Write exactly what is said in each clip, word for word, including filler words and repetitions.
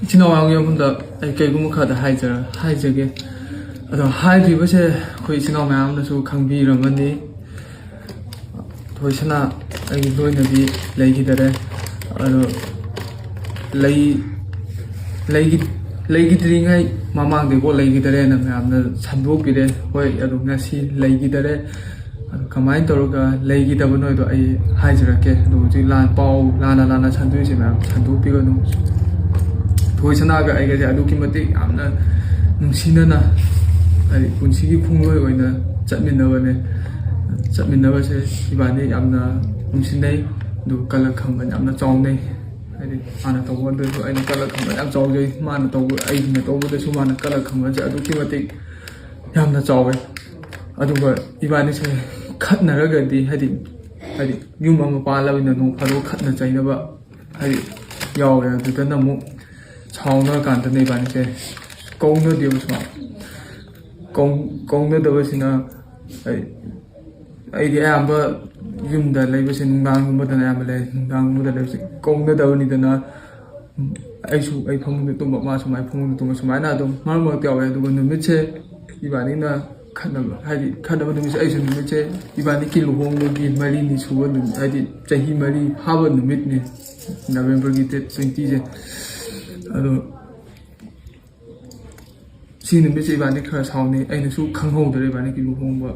ꯏꯆꯤꯟ ꯏꯅꯥꯎ ꯃꯌꯥꯝꯒꯤ ꯃꯐꯝꯗ ꯑꯩ ꯀꯩꯒꯨꯝꯕ ꯈꯔꯗ ꯍꯥꯏꯖꯔ ꯍꯥꯏꯖꯒꯦ꯫ ꯑꯗꯣ ꯍꯥꯏꯗ꯭ꯔꯤꯕꯁꯦ ꯑꯩꯈꯣꯏ ꯏꯆꯤꯟ ꯏꯅꯥꯎ ꯃꯌꯥꯝꯅꯁꯨ ꯈꯪꯕꯤꯔꯝꯃꯅꯤ꯫ ꯊꯣꯏꯁꯅꯥ ꯑꯩꯒꯤ ꯂꯣꯏꯅꯕꯤ ꯂꯩꯈꯤꯗꯔꯦ꯫ ꯑꯗꯣ ꯂꯩ ꯂꯩꯈꯤ ꯂꯩꯈꯤꯗ꯭ꯔꯤꯉꯩ ꯃꯃꯥꯡꯗꯩꯀꯣ ꯂꯩꯈꯤꯗꯔꯦꯅ ꯃꯌꯥꯝꯅ ꯁꯟꯗꯣꯛꯄꯤꯔꯦ꯫ ꯍꯣꯏ, ꯑꯗꯣ ꯉꯁꯤ ꯂꯩꯈꯤꯗꯔꯦ꯫ ꯑꯗꯣ ꯀꯃꯥꯏꯅ ꯇꯧꯔꯒ ꯂꯩꯈꯤꯗꯕꯅꯣꯗꯣ ꯑꯩ ꯍꯥꯏꯖꯔꯛꯀꯦ꯫ ꯑꯗꯣ ꯍꯧꯖꯤꯛ ꯂꯥꯟ ꯄꯥꯎ ꯂꯥꯟꯅ ꯂꯥꯟꯅ ꯁꯟꯗꯣꯛꯏꯁꯦ ꯃꯌꯥꯝ ꯁꯟꯗꯣꯛꯄꯤꯒꯅꯨ꯫ ꯊꯣꯏꯁꯅꯥꯒ ꯑꯩꯒꯁꯦ ꯑꯗꯨꯛꯀꯤ ꯃꯇꯤꯛ ꯌꯥꯝꯅ ꯅꯨꯡꯁꯤꯅꯅ, ꯍꯥꯏꯗꯤ ꯄꯨꯟꯁꯤꯒꯤ ꯈꯣꯡꯂꯣꯏ ꯑꯣꯏꯅ ꯆꯠꯃꯤꯟꯅꯕꯅꯦ꯫ ꯆꯠꯃꯤꯟꯅꯕꯁꯦ ꯏꯕꯥꯅꯤ ꯌꯥꯝꯅ ꯅꯨꯡꯁꯤꯅꯩ꯫ ꯑꯗꯨꯒ ꯀꯂꯛ ꯈꯝꯕꯟ ꯌꯥꯝꯅ ꯆꯥꯎꯅꯩ꯫ ꯍꯥꯏꯗꯤ ꯃꯥꯅ ꯇꯧꯕꯗꯁꯨ ꯑꯩꯅ ꯀꯂꯛ ꯈꯝꯕꯟ ꯌꯥꯝ ꯆꯥꯎꯖꯩ, ꯃꯥꯅ ꯇꯧꯕ ꯑꯩꯅ ꯇꯧꯕꯗꯁꯨ ꯃꯥꯅ ꯀꯂꯛ ꯈꯝꯕꯟꯁꯦ ꯑꯗꯨꯛꯀꯤ ꯃꯇꯤꯛ ꯌꯥꯝꯅ ꯆꯥꯎꯋꯦ꯫ ꯑꯗꯨꯒ ꯏꯕꯥꯅꯤꯁꯦ ꯈꯠꯅꯔꯒꯗꯤ, ꯍꯥꯏꯗꯤ ꯍꯥꯏꯗꯤ ꯌꯨꯝ ꯑꯃ ꯄꯥꯜꯂꯕꯅꯤꯅ ꯅꯣꯡ ꯐꯥꯗꯣꯛ ꯈꯠꯅ ꯆꯩꯅꯕ ꯍꯥꯏꯗꯤ ꯌꯥꯎꯋꯦ꯫ ꯑꯗꯨꯗꯅ ꯑꯃꯨꯛ ꯁꯥꯎꯅꯔꯀꯥꯟꯗꯅ ꯏꯕꯥꯅꯤꯁꯦ ꯀꯧꯅꯗꯦꯕ ꯁꯨꯃꯥꯏꯅ꯫ ꯀꯧ- ꯀꯧꯅꯗꯕꯁꯤꯅ ꯑꯩ ꯑꯩꯗꯤ ꯑꯌꯥꯝꯕ ꯌꯨꯝꯗ ꯂꯩꯕꯁꯦ ꯅꯨꯡꯗꯥꯡꯒꯨꯝꯕꯗꯅ ꯑꯌꯥꯝꯕ ꯂꯩ꯫ ꯅꯨꯡꯗꯥꯡꯒꯨꯝꯕꯗ ꯂꯩꯕꯁꯦ ꯀꯧꯅꯗꯕꯅꯤꯗꯅ, ꯑꯩꯁꯨ ꯑꯩ ꯐꯃꯨꯡꯗ ꯇꯨꯝꯕ, ꯃꯥꯁꯨ ꯃꯥꯏ ꯐꯃꯨꯡꯗ ꯇꯨꯝꯕ, ꯁꯨꯃꯥꯏꯅ ꯑꯗꯨꯝ ꯃꯔꯛ ꯃꯔꯛꯇ ꯌꯥꯎꯋꯦ꯫ ꯑꯗꯨꯒ ꯅꯨꯃꯤꯠꯁꯦ ꯏꯕꯥꯅꯤꯅ ꯈꯠꯅꯕ, ꯍꯥꯏꯗꯤ ꯈꯠꯅꯕ ꯅꯨꯃꯤꯠꯁꯦ ꯑꯩꯁꯨ ꯅꯨꯃꯤꯠꯁꯦ ꯏꯕꯥꯅꯤꯒꯤ ꯂꯨꯍꯣꯡꯕꯒꯤ ꯃꯔꯤꯅꯤ ꯁꯨꯕ ꯅꯨꯃꯤꯠ, ꯍꯥꯏꯗꯤ ꯆꯍꯤ ꯃꯔꯤ ꯐꯥꯕ ꯅꯨꯃꯤꯠꯅꯤ, ꯅꯕꯦꯝꯕꯔꯒꯤ ꯗꯦꯠ ꯇ꯭ꯋꯦꯟꯇꯤꯁꯦ꯫ ꯑꯗꯣ ꯁꯤ ꯅꯨꯃꯤꯠꯁꯦ ꯏꯕꯥꯅꯤ ꯈꯔ ꯁꯥꯎꯅꯩ꯫ ꯑꯩꯅꯁꯨ ꯈꯪꯍꯧꯗ꯭ꯔꯦ ꯏꯕꯥꯅꯤꯒꯤ ꯂꯨꯍꯣꯡꯕ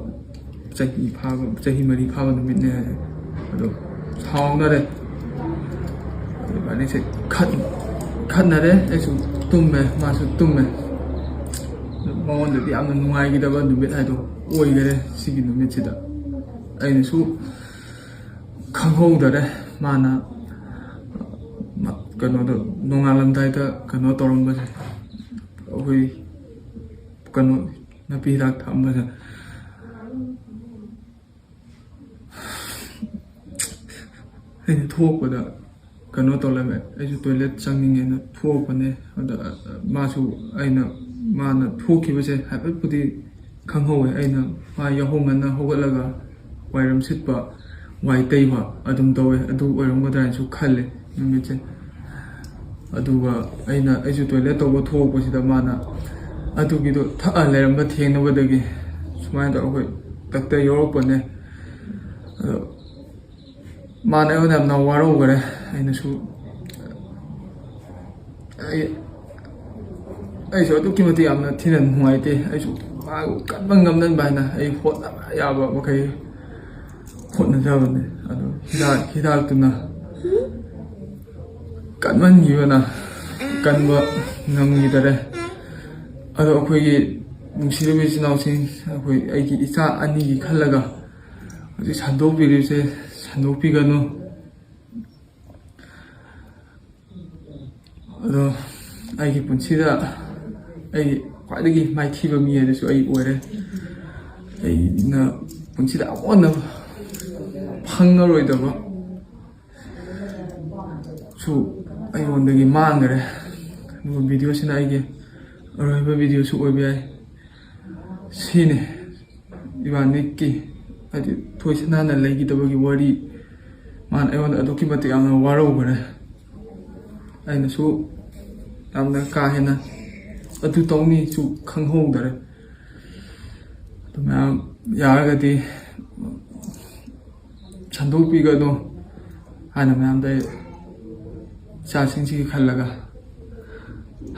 ꯆꯍꯤ ꯐꯥꯕ, ꯆꯍꯤ ꯃꯔꯤ ꯐꯥꯕ ꯅꯨꯃꯤꯠꯅꯦ ꯍꯥꯏꯁꯦ꯫ ꯑꯗꯣ ꯁꯥꯎꯅꯔꯦ꯫ ꯑꯗꯣ ꯏꯕꯥꯅꯤꯁꯦ ꯈꯠ- ꯈꯠꯅꯔꯦ꯫ ꯑꯩꯁꯨ ꯇꯨꯝꯃꯦ, ꯃꯥꯁꯨ ꯇꯨꯝꯃꯦ꯫ ꯃꯉꯣꯟꯗꯗꯤ ꯌꯥꯝꯅ ꯅꯨꯡꯉꯥꯏꯈꯤꯗꯕ ꯅꯨꯃꯤꯠ ꯍꯥꯏꯗꯣ ꯑꯣꯏꯈꯔꯦ ꯁꯤꯒꯤ ꯅꯨꯃꯤꯠꯁꯤꯗ꯫ ꯑꯩꯅꯁꯨ ꯈꯪꯍꯧꯗꯔꯦ꯫ ꯃꯥꯅ ꯀꯩꯅꯣꯗꯣ, ꯅꯣꯡꯉꯥꯜꯂꯝꯗꯥꯏꯗ ꯀꯩꯅꯣ ꯇꯧꯔꯝꯕꯁꯦ, ꯑꯩꯈꯣꯏ ꯀꯩꯅꯣ ꯅꯥꯄꯤ ꯍꯤꯗꯥꯛ ꯊꯛꯑꯝꯕꯁꯦ꯫ ꯑꯩꯅ ꯊꯣꯛꯄꯗ ꯀꯩꯅꯣ ꯇꯧꯔꯝꯃꯦ꯫ ꯑꯩꯁꯨ ꯇꯣꯏꯂꯦꯠ ꯆꯪꯅꯤꯡꯉꯦꯅ ꯊꯣꯛꯄꯅꯦ꯫ ꯑꯗ ꯃꯥꯁꯨ, ꯑꯩꯅ, ꯃꯥꯅ ꯊꯣꯛꯈꯤꯕꯁꯦ ꯍꯥꯏꯐꯦꯠꯄꯨꯗꯤ ꯈꯪꯍꯧꯋꯦ꯫ ꯑꯩꯅ ꯃꯥ ꯌꯥꯍꯧ ꯉꯟꯅ ꯍꯧꯒꯠꯂꯒ ꯋꯥꯏꯔꯝ ꯁꯤꯠꯄ, ꯋꯥꯏ ꯇꯩꯕ ꯑꯗꯨꯝ ꯇꯧꯋꯦ꯫ ꯑꯗꯨ ꯑꯣꯏꯔꯝꯒꯗ꯭ꯔꯥ ꯍꯥꯏꯅꯁꯨ ꯈꯜꯂꯦ ꯅꯨꯃꯤꯠꯁꯦ꯫ ꯑꯗꯨꯒ ꯑꯩꯅ, ꯑꯩꯁꯨ ꯇꯣꯏꯂꯦꯠ ꯇꯧꯕ ꯊꯣꯛꯂꯛꯄꯁꯤꯗ ꯃꯥꯅ ꯑꯗꯨꯒꯤꯗꯣ ꯊꯛꯑ ꯂꯩꯔꯝꯕ ꯊꯦꯡꯅꯕꯗꯒꯤ ꯁꯨꯃꯥꯏꯅ ꯇꯧꯔꯒ ꯑꯩꯈꯣꯏ ꯗꯥꯛꯇꯔ ꯌꯧꯔꯛꯄꯅꯦ꯫ ꯑꯗꯣ ꯃꯥꯅ ꯑꯩꯉꯣꯟꯗ ꯌꯥꯝꯅ ꯋꯥꯔꯧꯈꯔꯦ꯫ ꯑꯩꯅꯁꯨ, ꯑꯩ, ꯑꯩꯁꯨ ꯑꯗꯨꯛꯀꯤ ꯃꯇꯤꯛ ꯌꯥꯝꯅ ꯊꯤꯅ ꯅꯨꯡꯉꯥꯏꯇꯦ꯫ ꯑꯩꯁꯨ ꯃꯥꯕꯨ ꯀꯟꯕ ꯉꯝꯅꯕ ꯍꯥꯏꯅ ꯑꯩ ꯍꯣꯠꯅꯕ ꯌꯥꯕ ꯃꯈꯩ ꯍꯣꯠꯅꯖꯕꯅꯦ꯫ ꯑꯗꯣ ꯍꯤꯗꯥꯛ, ꯍꯤꯗꯥꯛꯇꯨꯅ ꯀꯟꯃꯟꯈꯤꯕꯅ ꯀꯟꯕ ꯉꯝꯈꯤꯗꯔꯦ꯫ ꯑꯗꯣ ꯑꯩꯈꯣꯏꯒꯤ ꯅꯨꯡꯁꯤꯔꯕ ꯏꯆꯤꯟ ꯏꯅꯥꯎꯁꯤꯡ, ꯑꯩꯈꯣꯏ, ꯑꯩꯒꯤ ꯏꯆꯥ ꯑꯅꯤꯒꯤ ꯈꯜꯂꯒ ꯍꯧꯖꯤꯛ ꯁꯟꯗꯣꯛꯄꯤꯔꯤꯕꯁꯦ ꯁꯟꯗꯣꯛꯄꯤꯒꯅꯨ꯫ ꯑꯗꯣ ꯑꯩꯒꯤ ꯄꯨꯟꯁꯤꯗ ꯑꯩꯒꯤ ꯈ꯭ꯋꯥꯏꯗꯒꯤ ꯃꯥꯏꯊꯤꯕ ꯃꯤ ꯍꯥꯏꯗꯨꯁꯨ ꯑꯩ ꯑꯣꯏꯔꯦ꯫ ꯑꯩꯅ ꯄꯨꯟꯁꯤꯗ ꯑꯃꯨꯛ ꯍꯟꯅ ꯐꯪꯉꯔꯣꯏꯗꯕ ꯁꯨ ꯑꯩꯉꯣꯟꯗꯒꯤ ꯃꯥꯡꯈꯔꯦ꯫ ꯑꯗꯨꯒ ꯚꯤꯗꯤꯑꯣꯁꯤꯅ ꯑꯩꯒꯤ ꯑꯔꯣꯏꯕ ꯚꯤꯗꯤꯑꯣꯁꯨ ꯑꯣꯏꯕ ꯌꯥꯏ꯫ ꯁꯤꯅꯤ ꯏꯕꯥꯅꯤꯀꯤ, ꯍꯥꯏꯗꯤ, ꯊꯣꯏꯁꯅꯥꯅ ꯂꯩꯈꯤꯗꯕꯒꯤ ꯋꯥꯔꯤ꯫ ꯃꯥꯅ ꯑꯩꯉꯣꯟꯗ ꯑꯗꯨꯛꯀꯤ ꯃꯇꯤꯛ ꯌꯥꯝꯅ ꯋꯥꯔꯧꯈꯔꯦ꯫ ꯑꯩꯅꯁꯨ ꯌꯥꯝꯅ ꯀꯥ ꯍꯦꯟꯅ ꯑꯗꯨ ꯇꯧꯅꯤꯁꯨ ꯈꯪꯍꯧꯗꯔꯦ꯫ ꯑꯗꯨ ꯃꯌꯥꯝ ꯌꯥꯔꯒꯗꯤ ꯁꯟꯗꯣꯛꯄꯤꯒꯅꯨ ꯍꯥꯏꯅ ꯃꯌꯥꯝꯗ ꯑꯩ ꯏꯆꯥꯁꯤꯡꯁꯤꯒꯤ ꯈꯜꯂꯒ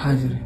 ꯍꯥꯏꯖꯔꯤ꯫